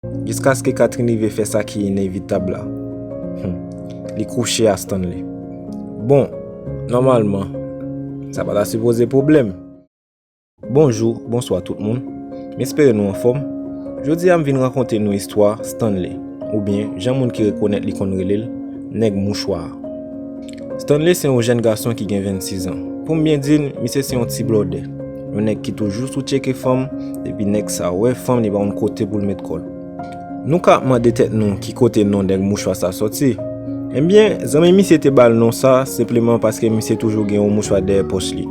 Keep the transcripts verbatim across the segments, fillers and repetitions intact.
Jiskaske Catherine rive fè sa ki inevitab la. Hmm. Li kouche a Stanley. Bon, nòmalman, sa pa ta sipoze pwoblèm. Bonjou, bonswa tout moun. M espere nou anfòm. Jodi a m vin rakonte nou istwa Stanley, oubyen jan moun ki rekonèt li konn rele l, nèg mouchwa a. Stanley se yon jèn gason ki gen vennsis an. Pou m byen di n, misye se yon ti blòdè. Yon nèg ki toujou sou tcheke fanm, epi nèg sa wè fanm li pa konn kote pou l met kò l. Nou ka ap mande tèt nou ki kote non nèg mouchwa sa sòti. Ebyen, zanmi misye te ba l non sa senpleman paske misye toujou gen yon mouchwa dèyè pòch li.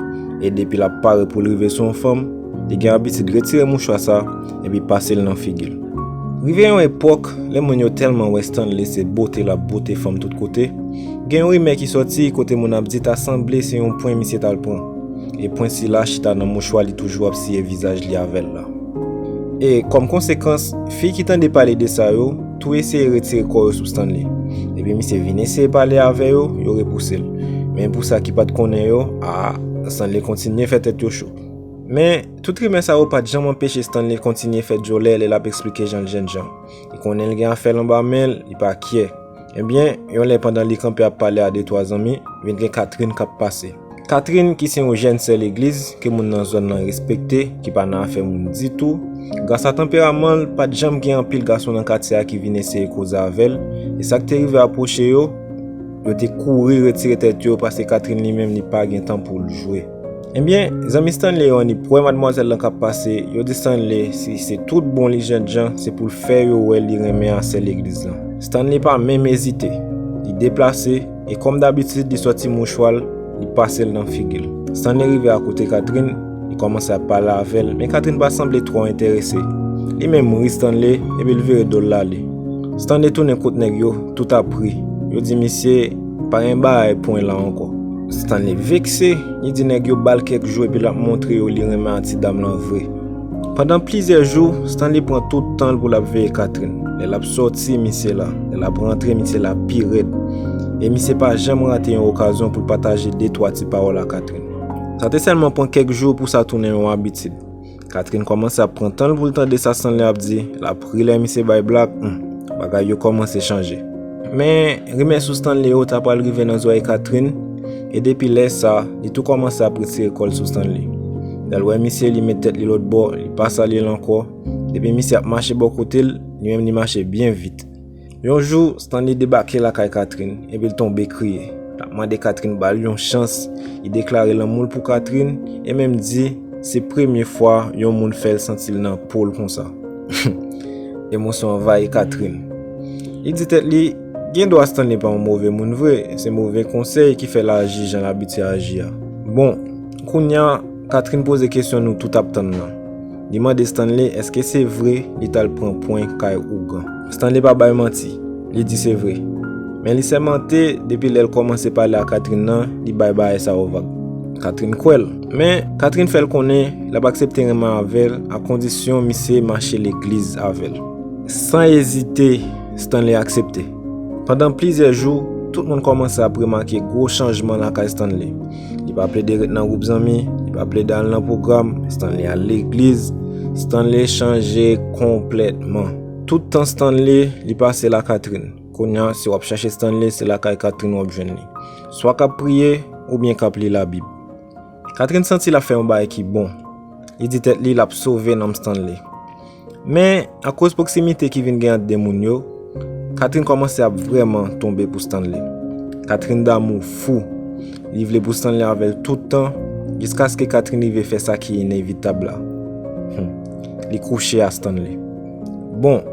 E depi l ap pare pou l rive sou yon fanm, li gen abitid retire mouchwa sa epi pase l nan figi l. Rive yon epòk, lè moun yo tèlman wè Stanley se bote l ap bote fanm tout kote, gen yon rimè ki sòti kote moun ap di ta sanble se yon pwen misye t al pran. E pwen sila chita nan mouchwa li toujou ap siye vizaj li avè l la. E kòm konsekans, fi ki tande pale de sa yo, tou eseye retire kò yo sou Stanley. Epi misye vin eseye pale avè yo, yo repouse l. Men pou sa ki pa t konnen yo, a, Stanley kontinye fè tèt yo cho. Men, tout rimè sa yo pa t janm anpeche Stanley kontinye fè djòlè lè l ap eksplike jan l jennjan. Li konnen l gen afè l anba men l, li pa kyè. Ebyen, yon lè pandan li kanpe ap pale a de twa zanmi, vin gen Catherine k ap pase. Catherine, ki se yon jèn sè legliz ke moun nan zòn nan respekte, ki pa nan afè moun ditou, gras a tanperaman l, pa t janm gen anpil gason nan katye a ki vin eseye koze avè l, e sa k te rive apwoche yo, yo te kouri retire tèt yo paske Catherine li menm li pa gen tan pou l jwe. Ebyen, zanmi Stanley yo annik wè madmwazèl lan k ap pase, yo di Stanley si se tout bon li jènjan, se pou l fè yo wè li renmen a sè legliz lan. Stanley pa menm ezite. Li deplase, e kòm dabitid, li sòti mouchwa l, li pase l nan figi l. Stanley rive akote Catherine, li kòmanse ap pale avè l, men Catherine pa sanble twò enterese. Li menm ri Stanley, epi l vire do l l ale. Stanley tounen kot nèg yo, tout ap ri. Yo di misye pa gen bagay pwen la ankò. Stanley vekse, li di nèg yo ba l kèk jou epi l ap montre yo li renmen a ti dam lan vre. Pandan plizyè jou, Stanley pran tout tan l pou l ap veye Catherine. Lè l ap sòti, misye la. Lè l ap rantre, misye la pi rèd. E misye pa janm rate yon okazyon pou l pataje de twa ti pawòl a Catherine. Sa te sèlman pran kèk jou pou sa tounen yon abitid. Catherine kòmanse ap pran tan l pou l tande sa Stanley ap di, l ap ri lè misye bay blag, hmm, bagay yo kòmanse chanje. Men, rimè sou Stanley yo ta pral rive nan zòrèy Catherine, e depi lè sa, li tou kòmanse ap retire kò l sou Stanley. Lè l wè misye, li met tèt li lòt bò, li pa salye l ankò. Depi misye ap mache bò kote l, li menm li mache byen vit. Yon jou, Stanley debake lakay Catherine, epi l tonbe kriye. L ap mande Catherine ba l yon chans, li deklare lanmou l pou Catherine, e menm di se premye fwa yon moun fè l santi l nan po l konsa. Emosyon anvayi Catherine. Li di tèt li, gen dwa Stanley pa yon move moun vre, se move konsèy ki fè l aji jan l abitye aji a. Bon, kounye a, Catherine poze kesyon nou tout ap tann nan. Li mande Stanley èske se vre li t al pran pwen kay ougan. Stanley pa bay manti, li di se vre. Men li sèmante depi lè l kòmanse pale a Catherine nan, li bay bagay sa yo vag. Catherine kwè l. Men, Catherine fè l konnen l ap aksepte renmen avè l a kondisyon misye mache legliz avè l. San ezite, Stanley aksepte. Pandan plizyè jou, tout moun kòmanse ap remake gwo chanjman lakay Stanley. Li pa plede ret nan gwoup zanmi, li pa plede al nan pwogram, Stanley al legliz, Stanley chanje konplètman. Tout tan Stanley, li pase la Catherine. Kounye a, si w ap chèche Stanley, se lakay Catherine w ap jwenn li. Swa k ap priye, oubyen k ap li Labib. Catherine santi l ap fè yon bagay ki bon. Li di tèt li l ap sove nanm Stanley. Men, akoz pwoksimite ki vin gen ant de moun yo, Catherine kòmanse ap vrèman tonbe pou Stanley. Catherine damou fou. Li vle pou Stanley avè l tout tan, jiskaske Catherine rive fè sa ki inevitab la. Hmm. Li kouche a Stanley. Bon,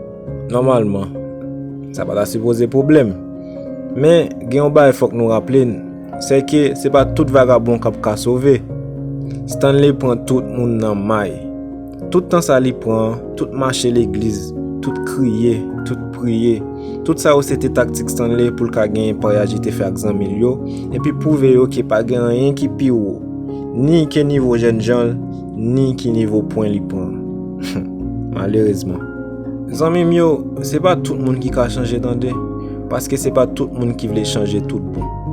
nòmalman, sa pa ta sipoze pwoblèm. Men, gen yon bagay fòk nou raple n, sè ke se pa tout vagabon k ap ka sove. Stanley pran tout moun nan may. Tout tan sa li pran, tout mache legliz, tout kriye, tout priye, tout sa yo se te taktik Stanley pou l ka genyen paryaj li te fè ak zanmi l yo, epi pwouve yo ke pa gen anyen ki pi wo, ni ke nivo jènjan l, ni ki nivo pwen li pran. Malerezman. Zanmi m yo, se pa tout moun ki ka chanje tande, paske se pa tout moun ki vle chanje tout bon.